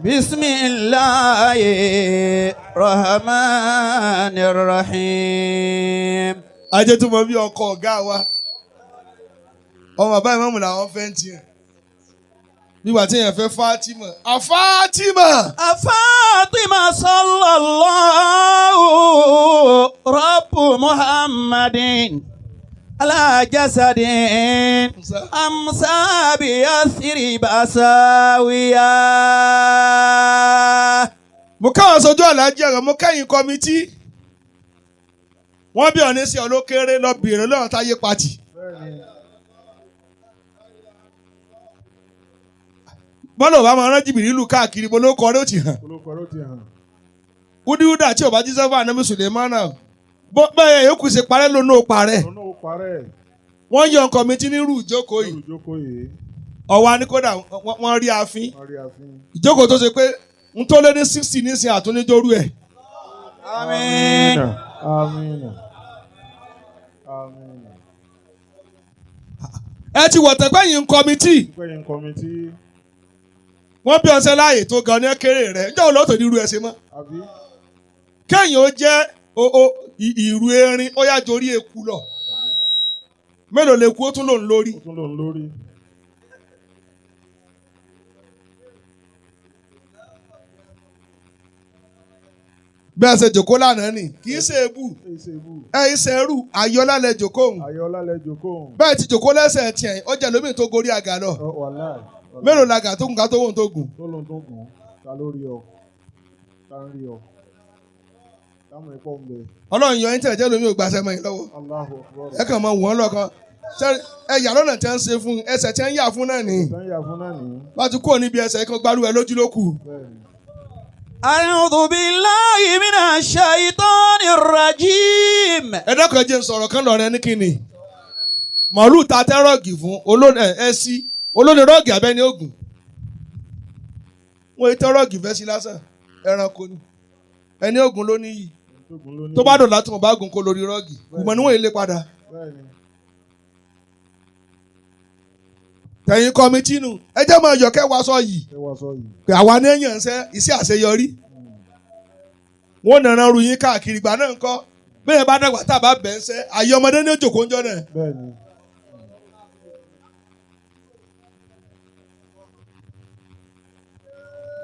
بسم الله الرحمن الرحيم Ajé tó mọ bí ọkọ ọ̀gá wa. Ọmọ bàbá ìmọ̀mù làwọn fẹ́ ń tiẹ̀. Nígbà tí èèyàn fẹ́ Fátímà. Àfátímà! فاطمة صلى الله رب محمد على جسد أمسى بيثرب ساويا Mo káwọn sojú àlájì ọ̀rọ̀ mo kẹ́yìn kọ́mítì. Wọ́n bí ọ̀ní sí ọlọ́kẹ́rẹ́ lọ bèèrè lọ́rọ̀ táyé pati. Bẹ́ẹ̀ ni. Bọ́lá ò bá máa rán jìbìrì ìlú káàkiri bó ló kọ́ ọ́ ló ti hàn. Olóko ló ti hàn. Wúdíwúdà tí ò bá jíṣẹ́ fún Ànábì Sùlẹ̀mánà. Bó bẹ́ẹ̀ yòókù ṣe parẹ́ lónà ó parẹ́. Lọ́nà ó parẹ́. Wọ́n yọ kọ́mítì nírú ìjókòó yìí. Olùjókòó yìí. Ọwọ́ aníkódà wọ́n rí ààfin. Wọ́n rí àfin. Ìjókòó tó ṣe pé n tó lé ní 60 nísìnyí àtúndóru ẹ̀. آمين Amina. Amina. Ẹ ti wọ̀ tẹ́gbẹ́yìn kọ́mítì. Gbẹ̀yìn kọ́mítì. Wọ́n bí ọsẹ láàyè tó gan ní kéré rẹ̀. Ǹjẹ́ òun lọ́tọ̀ ní irú ẹ̀ ṣe mọ́? Àbí? Kéèyàn ó jẹ́ ìrù erin ó yá jorí eku lọ. Mélòó lè ku ó tún lòun lórí. Ó tún lòun lórí. Bẹ́ẹ̀ ṣe jòkó lánàá nì kì í ṣe ebú Èyí ṣe ibú. ẹ ṣe ẹrú ayọ́lá lẹ jòkó òun. Ayọ̀lá lẹ jòkó òun. Bẹ́ẹ̀ ti jòkó lẹ́sẹ̀ tiẹ̀ ó jẹ́ lómi tó gorí àga lọ. Ọ, wàláì. Wàláì. Mélòó làgà tó gùn ká tó wọ́n tó gùn. Tó lóun tó gùn. Ta ló rí ọ? Ta ń rí ọ? Táwọn ẹ̀kọ́ ń bẹ. Ọlọ́run yọ yín tẹ̀ jẹ́ lómi ò gbàṣẹ́ mọ́ yín lọ́wọ́. Allahu Akbar. Ẹ kàn máa wọ́n lọ́kàn. Ẹ yà lọ́nà tí wọ́n ń ṣe fún ẹsẹ̀ tí wọ́n ń yà fún náà nìyí. Tán yà fún náà nìyí. Wọ́n ti kúrò níbi ẹsẹ̀ kan gbárù ẹ lójú ló kù. Bẹ́ẹ̀ni. أعوذ بالله من الشيطان الرجيم Ẹ dákun ẹ jẹ́ n sọ̀rọ̀ kan lọ́rẹ́ ní kíni. Màálù ta tẹ́ rọ́ọ̀gì fún olóni ẹ sí olóni rọ́ọ̀gì abẹ́ni ògùn. Wọ́n tẹ́ rọ́ọ̀gì fẹ́ sí lásán ẹranko ni. Ẹni ògùn ló níyì. Tó gùn ló ní. Tó bá dọ̀là tí wọ́n bá gùn kó lórí rọ́ọ̀gì. Kùmọ̀ níwọ̀n ilé padà. Bẹ́ẹ̀ni. Tẹ̀yìn kọ́mítì nù. Ẹ jẹ́ máa yọ̀ kẹ́ wá sọ yìí. Ẹ wá sọ yìí. Pé àwa ní èèyàn ń sẹ́ iṣẹ́ àṣeyọrí. Wọ́n nàrán ru yín káàkiri ìgbà náà ńkọ́. Bẹ́ẹ̀ bá dàgbà tá a bá bẹ̀ ń sẹ́, àyè ọmọdé ní òjòkó ńjọ́ náà. Bẹ́ẹ̀ni.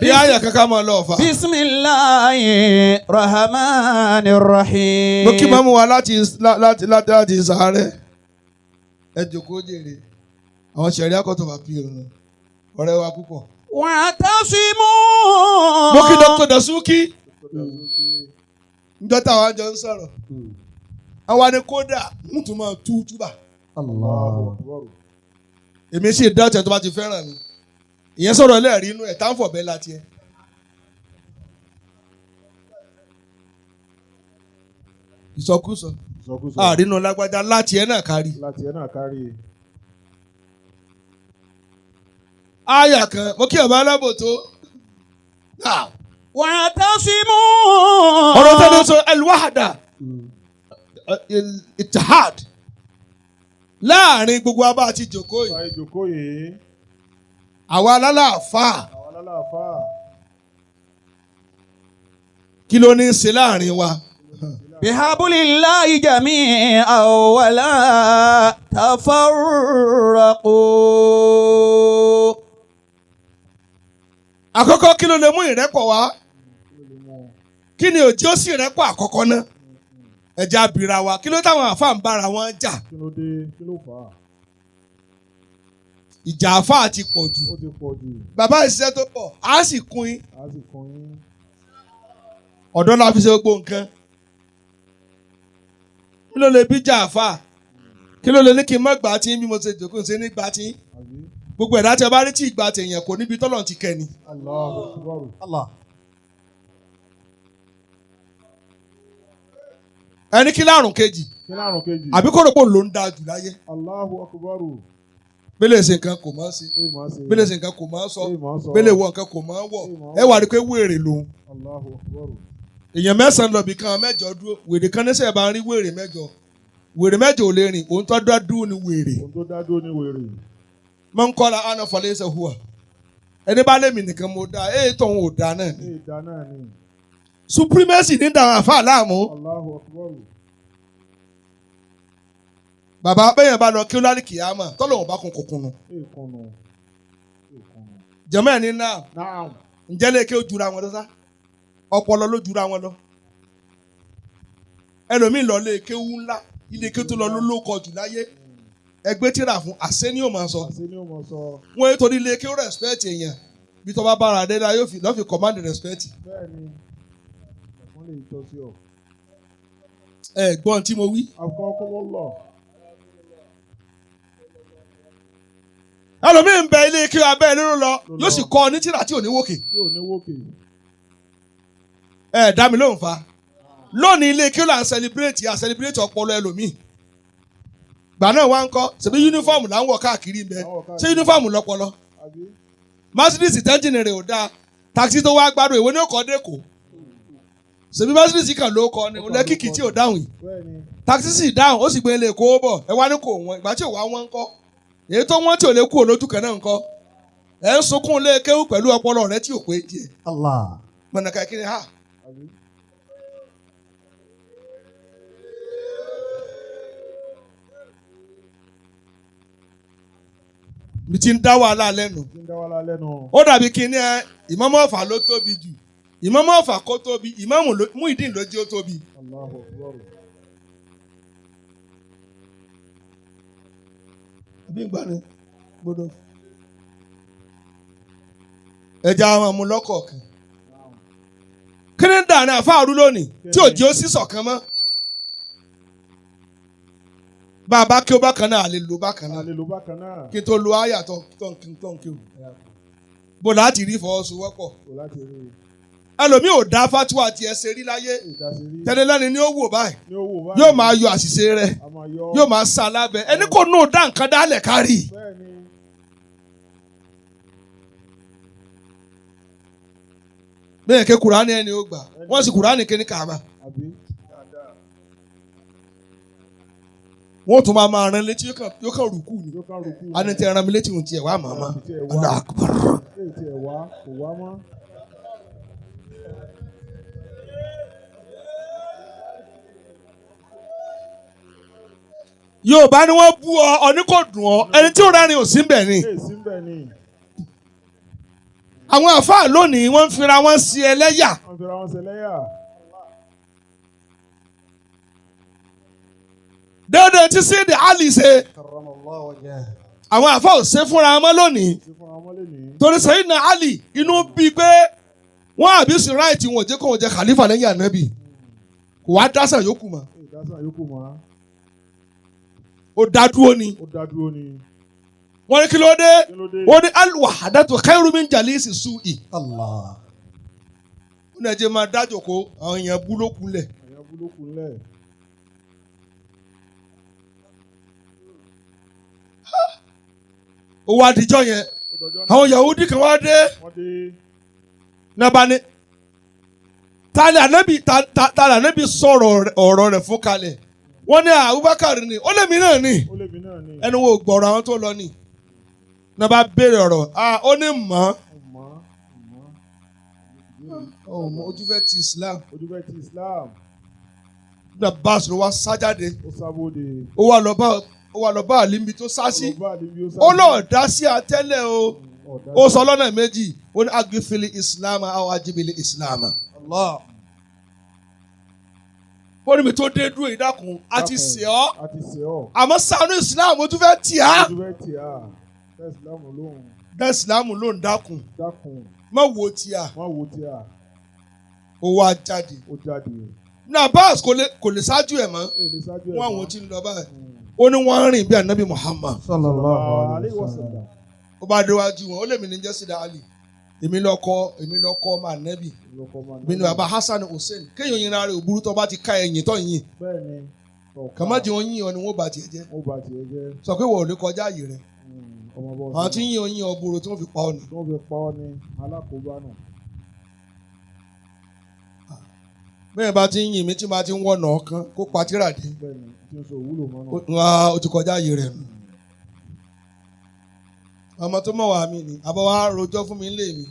Bí àyà kankan máa lọ ọ̀fà. بسم الله الرحمن الرحيم Mo kí mọ́mú wa láti láti láti láti sàárẹ̀. Ẹ jòkó jèrè. Àwọn sẹ̀rí akọ́tọ̀ wà pí òun. Ọ̀rẹ́ wa púpọ̀. واعتصموا Mo kí Dr. Dasuki. Njọ́ táwa jọ ń sọ̀rọ̀. Àwa ni kódà ń tún máa tú túbà. Allahu Akbar. Èmi sì dá ọ̀tẹ̀ tó bá ti fẹ́ràn mi. Ìyẹn sọ̀rọ̀ ẹlẹ́rìí inú ẹ̀ tá ń fọ̀ bẹ́ẹ̀ láti ẹ̀. Ìsọkúsọ. Ìsọkúsọ. Àrínú lágbájá láti ẹ̀ náà kárí. Láti ẹ̀ náà kárí. Àyà kan, mo kí ọba alábò tó. Now, واعتصموا ọ̀rọ̀ tó ló sọ alwahda itihad láàrin gbogbo abá àti jòkó yìí Báyìí jòkó yìí. àwa alálàáfáà Àwọn alálàáfáà. kí ló ní í ṣe láàrin wa. بحبل الله جميعا ولا تفرقوا Àkọ́kọ́ kí ló lè mú ìrẹ́pọ̀ wá kí ni òjì ó sì rẹ́pọ̀ àkọ́kọ́ náà ẹ̀jẹ̀ abìrà wa kí ló táwọn àáfàá ń bára wọn jà Kí ló dé? Kí ló fà á? ìjà àáfàá ti pọ̀ jù Ó ti pọ̀ jù. bàbá ìṣiṣẹ́ tó pọ̀ á sì kún yín A sì kún yín. ọ̀dọ́ la fi ṣe gbogbo nǹkan kí ló lè bí jà àáfàá kí ló lè ní kí n má gbà tí bí mo ṣe jòkó ṣe ní gbà tí Àbí? gbogbo ẹ̀dá tí a bá rí tí ìgbà tèèyàn kò níbi tọ́lọ̀ ti kẹ́ ni. Allahu Akbar. الله Ẹni kí lárùn kejì Kí lárùn kejì? àbí kò rò pé òun ló ń da jù láyé Allahu Akbar. bẹ́lẹ̀ ṣe nǹkan kò mọ̀ ṣe Èyí máa ṣe. bẹ́lẹ̀ ṣe nǹkan kò mọ̀ sọ Èyí máa sọ. bẹ́lẹ̀ wọ nǹkan kò mọ̀ wọ̀ ẹ wà rí pé wèrè lòun. Allahu Akbar. Èèyàn mẹ́sàn-án lọ bí kan mẹ́jọ dúró wèrè kan níṣẹ́ bá ń rí wèrè mẹ́jọ wèrè mẹ́jọ ò lè rìn òun tó dá dúró ni wèrè. Ohun tó dá dúró ní wèrè. Mọ̀ ń kọ́ra àná fọlẹ́ ṣe hùwà ẹni bá lèmi nìkan mo dá èyí tó ń ò dá náà ni. Ní ìdá náà ni. Supremacy ní dàwọn àfa láàmú. Allahu Akbar. Bàbá bẹ́yẹn bá lọ kí ó lálẹ́ kìámà tọ́lọ̀ wọn bá kun kòkun nu. Èyí kùnù. Èyí kùnù. Jẹ̀mọ́ ẹ̀ ní náà Naam. ǹjẹ́ lè kí ó jura wọn lọ sá ọpọlọ ló jura wọn lọ. Ẹlòmíì lọ lé kéwú ńlá ilé kéwú tó lọ ló ló kọ jù láyé ẹgbẹ́ tíra fún àṣẹ ni yóò máa sọ. Àṣé ni ó mọ̀ sọ. Wọ́n yóò torí ilé kéwú respect èèyàn bí tó bá bára dé la yóò fi lọ́ fi command respect. Bẹ́ẹ̀ni. Ẹ̀fọn lè tọ́ sí ọ. Ẹ gbọ́n tí mo wí. Akọ́kọ́mọ́lọ̀. Ẹlòmíì ń bẹ ilé kéwú abẹ́ ilé ló lọ yóò sì kọ́ ọ ní tíra tí ò ní wòkè. Tí ò ní wókè. Ẹ dá mi lóhùn fa lónìí ilé kí ló à ń celebrate à celebrate ọpọlọ ẹlòmíì gbà náà wá ń kọ́ ṣèbí yúnífọ́ọ̀mù là ń wọ̀ káàkiri ń bẹ ṣé yúnífọ́ọ̀mù lọ́pọlọ Àbí? Mercedes tẹ́ńjìnì rẹ̀ ò dáa taxi tó wá gbádùn èwo ní òkò dẹ́kọ̀ ṣèbí Mercedes kan ló kọ ni olẹ́kìkì tí ò dáhùn yìí Bẹ́ẹ̀ni. taxi sì dáhùn ó sì gbé ilé kó bọ̀ ẹ wá ní kò wọ́n ìgbà tí ò wá wọ́n ń kọ́ èyí tó wọ́n tí ò lè kú olójú kan náà ń kọ́ ẹ̀ ń sunkún lé kéwú pẹ̀lú ọpọlọ rẹ tí ò pé díẹ̀ الله mọ̀nàkà kí ni ha Àbí? mi ti ń dá wàhálà lẹ́nu Tí ń dá wàhálà lẹ́nu. ó dàbí kí ní ẹ ìmọ̀mọ́ ọ̀fà ló tóbi jù Ìmáàmù Ọ̀fà kó tóbi, ìmáàmù Muyideen ló jẹ́ ó tóbi. Allahu Akbar. Àbí ìgbà ni gbọ́dọ̀. Ẹja àwọn ọmọ lọ́kọ̀ọ̀kan. Kí ni dàní àfáàrú lónìí tí òjì ó sì sọ̀kan mọ́? Bàbá kí ó bákan náà, àlè lò bákan náà. A lè lò bákan náà. Kí n tó lo àyà tó ń tó ń kí o. Bó láti rí ìfọwọ́sowọ́pọ̀. Kò láti rí Ẹlòmíì ò dá fatuwa tiẹ̀ ṣe rí láyé. ìdásírí. Tẹ́lẹ̀ lẹ́ni ni ó wò báyìí. Ní owó báyìí. Yóò máa yọ àṣìṣe rẹ̀. A máa yọ. Yóò máa sá lábẹ́. Ẹni kò nù dá nǹkan dálẹ̀ kárì. Bẹ́ẹ̀ ni. Bẹ́ẹ̀ ké Kùránì ẹni ó gbà. Wọ́n sì Kùránì kíní kàmá. Àbí? Wọ́n tún máa máa rán létí yóò kàn rùkú ni. Yóò kàn rúkú. A ní tí ẹran mi létí òun tiẹ̀ wá màmá. Ti ẹ̀ wá. Allahu Akbar. Èyí ti ẹ̀ wá kò wá mọ́. Yorùbá ni wọ́n bú ọ, ọ ní kò dùn ọ, ẹni tí ò rẹ́rìn ò sí ń bẹ̀ ni. Èyí sí ń bẹ̀ ni. Àwọn àfáà lónìí wọ́n ń fira wọn sí ẹlẹ́yà. Wọ́n fira wọn ṣẹlẹ́yà. Déédéé tí Sídì Alì ṣe, Karramallahu wajhahu. àwọn àfáà ò ṣe fúnra wọn lónìí. Sí fúnra wọn lénìí. Torí Sayyidina Ali inú bíi pé wọ́n àbí sí ráìtì wọn ò jẹ́ kó wọn jẹ khalifa lẹ́yìn ànábì. Kò wá dásà yòókù mọ́. Èyí dásà yòókù mọ́. Ó dá dúró ni. Ó dá dúró ni. Wọ́n ní kí ló dé? Kí ló dé? Ó ní al-wahdatu khairu min jalisi su'i. Allah. Ó ní ẹjẹ́ máa dájòkó àwọn èèyàn bú ló kulẹ̀. Àyàn búlókù ńlẹ̀. Ó wá dijọ́ yẹn. Ó dọjọ́ náà. Àwọn Yahudi kan wá dé. Wọ́n dé. Nàbà ni tani ànábì tani ànábì sọ̀rọ̀ ọ̀rọ̀ rẹ̀ fún kalẹ̀. Wọ́n ní Abubakar ni ó lèmi náà ni Ó lèmi náà ni. ẹnu wo gbọ̀rọ̀ àwọn tó lọ ni. Nàbà béèrè ọ̀rọ̀ ó ní mọ̀ Ọmọ. Ọmọ. ọ́ ojú fẹ́ ti Islam. Ojú fẹ́ ti Islam. Nàbà sọ̀rọ̀ wá sá jáde. Ó sábóde. Ó wá lọ bá Àlí níbi tó sá sí. Ó lọ bá Àlí bí ó sá Ó sí. lọ dá sí àtẹ́lẹ̀ o. Ọ̀dá Ó sọ lọ́nà méjì. Ó ní agifili Islam àwọn ajibili Islam. Allah. Ó ní mi tó dé dúró ìdákun a ti sè ọ́. A ti sè ọ́. Àmọ́ ṣàánú Islam ó tún fẹ́ tì á. Ojú fẹ́ tì á. Dá Islam lóhùn. Dá Islam ló ń dákun. Dákun. Má wo tì á. Má wo tì á. Ó wá jáde. Ó jáde. Nabas kò lè ṣáájú ẹ̀ mọ́. Èlé ṣáájú ẹ̀ Wọ́n mọ́. àwọn tí ń lọ báyìí. Ó ní wọ́n ń rìn bí Anabi Muhammad. Sallallahu Alaihi alayhi wa wasallam. sallam. Ó bá déwájú wọn. Ó lè mí ní jẹ́ Sida Ali. Èmi lọ́kọ ọmọ Anabi. Lọ́kọ máa Èmi ni bàbá Hassan Hussein. Kéèyàn yin ara rẹ̀ òburú tó bá ti ká ẹ̀yìn tó yìn. Bẹ́ẹ̀ ni. Ọ̀ka. Kàmájì wọn yìn ọ ni wọ́n bá tiẹ̀ jẹ́. Ó bá tiẹ̀ jẹ́. Sọ pé wọ́n ò lè kọjá àyè rẹ̀. Ọmọ bọ́ Àwọn tí ń yìn ọ yìn ọ búrò tí wọ́n fi pa ọ nì. Tí wọ́n fi pa ọ́ ni alákòóbá nù. Bẹ́ẹ̀ bá ti ń yìn mí tí bá ti ń wọ̀nà ọ̀kan kó pa tírà dé. Bẹ́ẹ̀ ni tí ń sọ òwúlò mọ́ náà. Ó ti kọjá àyè rẹ̀ nù. Ọmọ tó mọ̀ wá mi ni àbọ̀ wa rojọ́ fún mi nílé mi.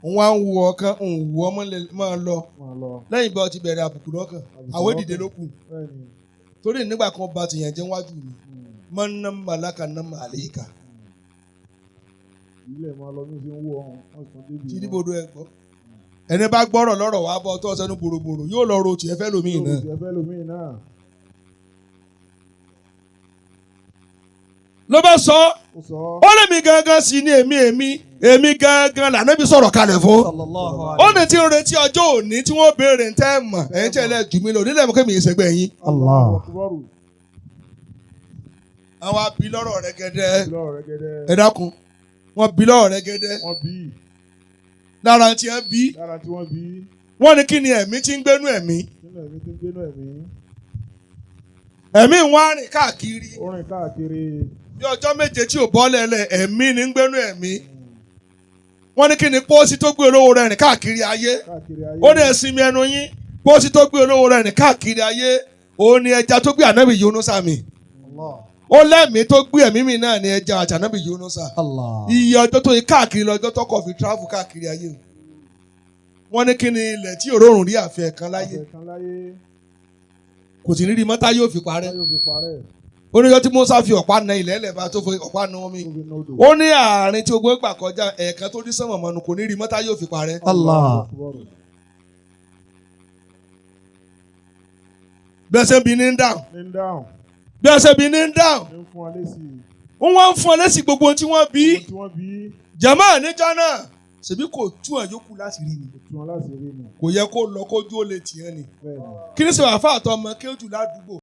Òun wá ń wu ọ̀kan òun wù ọmọ máa lọ. Máa lọ. Lẹ́yìn bá ọ ti bẹ̀rẹ̀ àbùkù lọ́kàn, àwọ̀ ìdìde ló kù. Bẹ́ẹ̀ ni. Torí nígbà kan ba tìyàn jẹ́ wájú mi. Mọ́ ná màláka ná màlẹ́kà. Ilé máa lọ bí ó ṣe ń wú ọ̀hún. Wọ́n sì tún débi. Tí níbodò ẹ gbọ́. Ẹni bá gbọ́rọ̀ lọ́rọ̀ wá bọ́ tó sẹ́nu bòròbòrò yóò lọ ro tiẹ̀ fẹ́ lómi náà. Yóò tiẹ̀ fẹ́ lómi náà. Ló bá sọ Ó sọ. ó lè mi gangan sí ní èmi èmi èmi gangan lànàbí sọ̀rọ̀ kalẹ̀ fún. Sallallahu Ó ní tí ń retí ọjọ́ òní tí wọ́n béèrè ń tẹ́ mọ̀ ẹ̀yin tí ẹ lẹ́ jù mí lọ nílẹ̀ mọ́ kémi ìṣègbè yín. Allah. Akbar. Àwọn abí lọ́rọ̀ rẹ̀ gẹ́dẹ́. Lọ́rọ̀ rẹ́gẹ́dẹ́. Ẹ dákun wọ́n bí lọ́rọ̀ rẹ̀ gẹ́dẹ́ Wọ́n bí. lára tí ẹ bí Lára tí wọ́n bí. wọ́n ní kí ni ẹ̀mí tí ń gbénú ẹ̀mí. Nínú ẹ̀mí tí ń gbénú ẹ̀mí. Ẹ̀mí ń wá rìn káàkiri Ó rìn káàkiri. bí ọjọ́ méje tí ò bọ́ lẹ́lẹ̀ ẹ̀mí ní ń gbénú ẹ̀mí. Wọ́n ní kí ni pósí tó gbé olówó rẹ̀ rìn káàkiri ayé. Káàkiri ayé. Ó ní ẹ̀sìn mi ẹnu yín pósí tó gbé olówó rẹ̀ rìn káàkiri ayé òun ni ẹja tó gbé ànábì Yúnúsà mi. Allah. Ó lẹ́mìí tó gbé ẹ̀mí mi náà ni ẹja àti ànábì Yúnúsà. Allah. Iye ọjọ́ tó yẹ káàkiri lọ́jọ́ tọkọ̀ fi travel káàkiri ayé. Wọ́n ní kí ni ilẹ̀ tí òórùn rí àfẹ́ kan láyé Àfẹ́ kan láyé. kò sì ní rí mọ́tá yóò fi parẹ́. Yóò fi parẹ́. Ó ní ọjọ́ tí Musa fi ọ̀pá na ilẹ̀ ẹlẹ́ba tó fi ọ̀pá na omi. Tó fi na odò. Ó ní àárín tí ogun gbà kọjá ẹ̀ẹ̀kan tó rí sánmọ̀ mọ́nu kò ní rí mọ́tá yóò fi parẹ́. Allah. Akbar. Bí wọ́n ṣe ń bi ní ń dáhùn. Ní ń dáhùn. Bí wọ́n ṣe bi ní ń dáhùn. Ní ń fún ọ lésì. Wọ́n wá ń fún ọ lésì gbogbo ohun tí wọ́n bí. Ohun tí wọ́n bí. Jàmá, níjọ́ náà, ṣèbí kò tú ẹ̀ yókù láti rí ni. Kò tú wọn láti rí ni. Kò yẹ kó lọ kójú ó lè tì ẹ́ ni. Bẹ́ẹ̀ ni. Kí ni sọ àfa àtọmọ kí ó jù ládùúgbò.